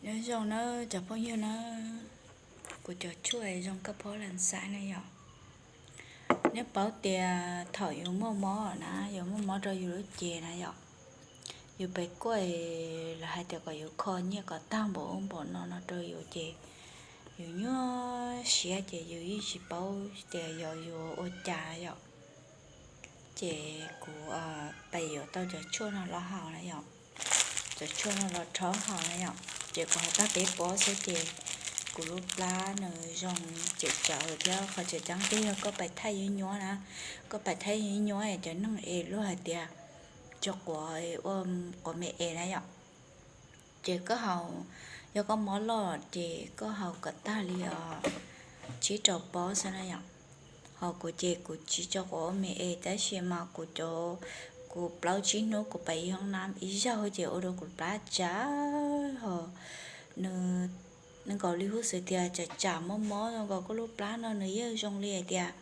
Nyob zoo nawb cov phooj ywg nawb, kuv cov tshuaj zoo koj phob las xav na yom. Neb paub tias thaum yus muaj mob na, yus muaj mob rau yus lub cev na yom, yus pes kuaj los hais tias kom yus kho nyiaj kom tag npaum ub npaum no no rau yus ces yus nyuaj siab ces yus yeej tsis paub tias yog yus ua cas yom. Ces kuv pais yuav tau cov tshuaj no los haus na yom, cov tshuaj no los rhaub haus na yom. Ces kuv haus tag peb pob xwb ces kuv lub plab nws zoo tseem tsawv thiab qhov tseem ceeb tiag yog koj pais thaij nyuab nyuab na, koj pais thaij nyuab nyuab cov neeg es luag hais tias tso quav ua quav me es na yom. Ces koj haus, yog koj mob loj ces koj haus kom tag li os tsib rau pob xwb na yom. Ho kuv ces kuv tsis tso quav ua me es tab sis mas kuv cov, kuv plaub tsib hnub kuv pais ib hoob nab ib zaug ces ua rau kuv plab tsawv ho nws, nws nkaus li hub xwm tias tsam tsam mob mob zoo nkaus koj lub plab no nws yeej zoo li hais tias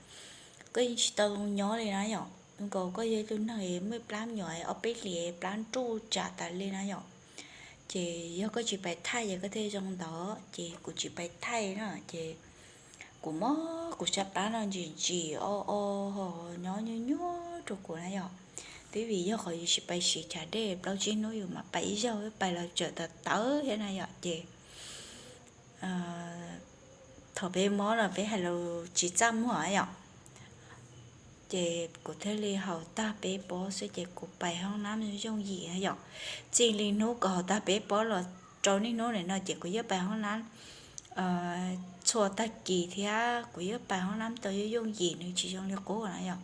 koj yeej tsis tau zoo nyob li na yom. Zoo nkaus koj yog ib tug neeg es muaj plab me nyuam ob peb hlis plab nruj tsam tas li na yom. Ces yog koj tsis pais thaij ces koj thiaj zoo ntawd ces kuv tsis pais thaij na ces kuv mob kuv sab plab no ntsim ntsim o o ho nyob nyuaj nyuaj rau kuv na yom. Twb vim yog qhov yus tsis pais siv chav dej plaub tsib hnub yus mam pais ib zaug pais los tsam tawv tawv thiab na yom ces thaum peb mob los peb hais lus tsis txaj muag yom. Ces kuv thiaj li haus tag peb pob xwb ces kuv pais hoob nab yooj yim na yom. Txij li hnub kuv haus tag peb pob los rau niaj hnub nim no ces kuv yeej pais hoob nab txhua tag kis thiab kuv yeej pais hoob nab tau yooj yooj yim nws tsis zoo li qub na yom.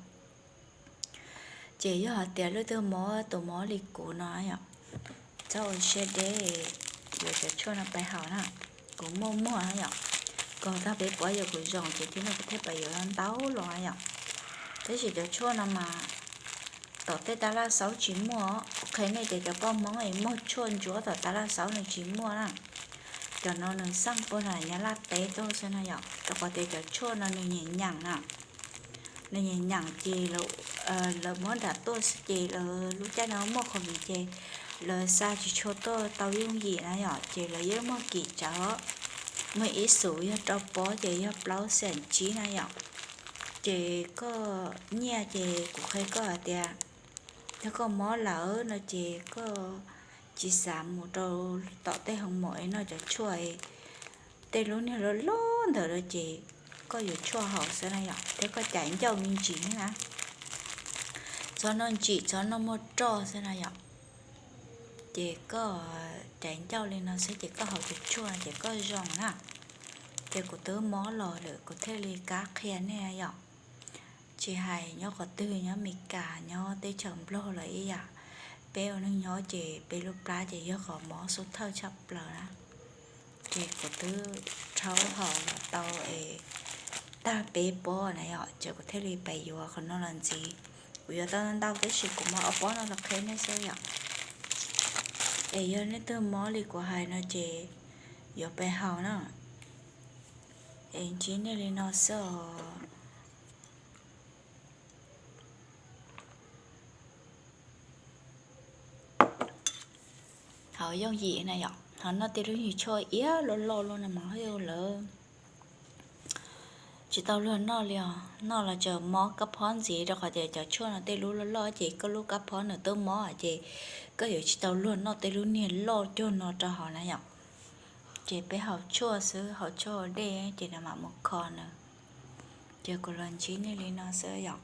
Ces yog hais tias leej twg mob tus mob li kuv no yom, txhob ua siab deb, yuav cov tshuaj no pais haus na. Kuv muaj muag na yom, kuv haus tag peb pob yog kuv zoo ces tib no kuv thiaj pais yuav ntau los na yom. Tab sis cov tshuaj no mas tom tej tab laj xaub tsis muaj, qhia nej tias cov poj Hmoob es muag tshuaj ntsuab tom tab laj xaub nws tsis muaj na. Cov no nws xaj puag nram Nyab Laj teb tuaj xwb na yom, rau qhov tias cov tshuaj no nws nyiam nyeem na. Nws nyiam nyeem ces lawv muab nram tuaj xwb ces lawv lub caij no muaj covid ces lawv xa tsis tshua tuaj tau yooj yim na yom, ces lawv yeej muag kim tsawv, muag ib xus yog rau pob ces yog plaub xees tsib na yom. Ces koj nyiaj ces kuv qhia koj hais tias yog koj mob lawm no ces koj tsis xav mus rau tom tej hoo mom es noj cov tshuaj, tej lub niag loj loj ntawd lawm ces koj yuav tshuaj haus xwb na yom, thiab koj caiv ncauj me ntsis na. Txhob noj ntsim txhob noj muaj roj xwb na yom. Ces koj caiv ncauj li no xwb ces koj haus cov tshuaj ces koj zoo na. Ces kuv twb mob los lawm kuv thiaj li kam qhia nej yom. Tsis hais nyob qhov twg, nyob Meskas, nyob teb chaws Nplog los ib yam, peb ua neej nyob ces peb lub plab ces yog qhov mob xub thawj tshaj plaws na. Ces kuv twb rhaub haus los tau es tag peb pob na yom, ces kuv thiaj li pais yuav qhov no los ntxiv. Kuv yuav tau ntau tab sis kuv muab ob pob no los qhia nej xwb yom. Es yog leej twg mob li kuv hais no ces yuav pais haus na. Es ntsib nej li no xwb os. Haus yooj yim na yom, ho noj tej lub nyuag tshuaj iab loj loj luaj no mas lawv tsis tau luag noj li os, noj los tseem mob kab phob ntxiv rau qhov tias cov tshuaj no tej lub loj loj ces koj lub kab phob nws twb mob ces koj yuav tsis tau luag noj tej lub niag loj cuag no rau hauv na yom. Ces peb haus tshuaj xwb, haus tshuaj haus dej ces nws mam mus kho nws. Ces kuv los ntsib nej li no xwb yom.